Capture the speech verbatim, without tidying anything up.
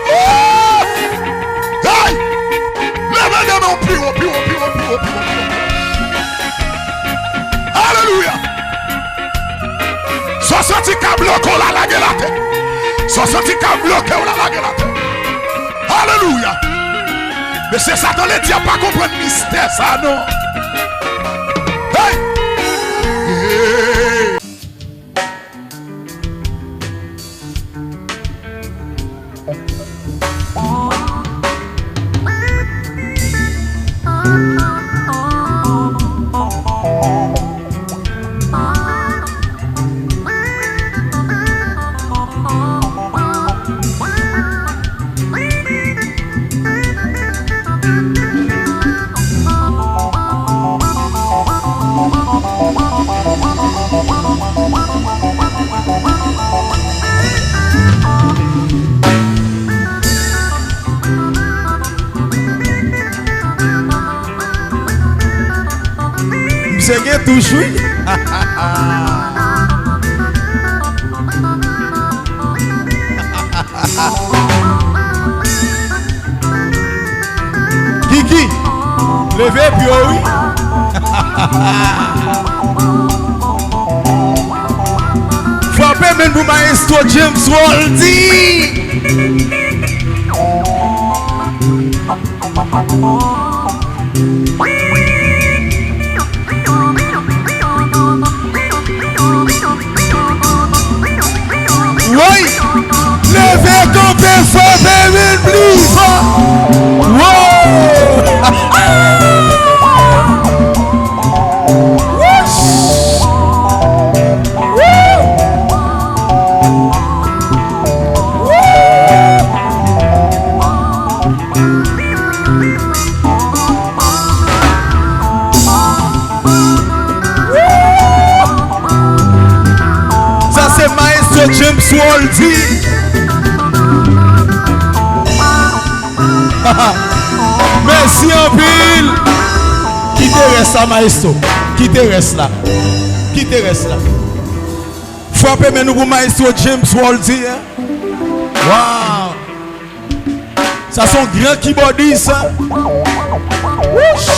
Woo! Hey! Leve de men w pi wo, pi wo, pi wo, pi wo, pi wo, pi wo. Alelouya! Sa w santi ka bloke w la, lage l atè. Sa w santi ka bloke w la, lage l atè. Alelouya! Mesye, Satan, ledyab pa konprann mistè sa, non. Hey! Hey! Misye gen touch, wi. Kiki, leve pye w, wi. Frape men pou Maestro James Worldy. Woy! Leve kanpe, frape men pli fò. Wo! Wouch! Wou! Wou! Sa se Maestro James Worldy. Mèsi anpil. Kite rès la, Maestro. Kite rès la. Kite rès la. Frape men nou pou Maestro James Worldy, hein? Wow! Sa se yon gran kibòdis, sa. Wouch!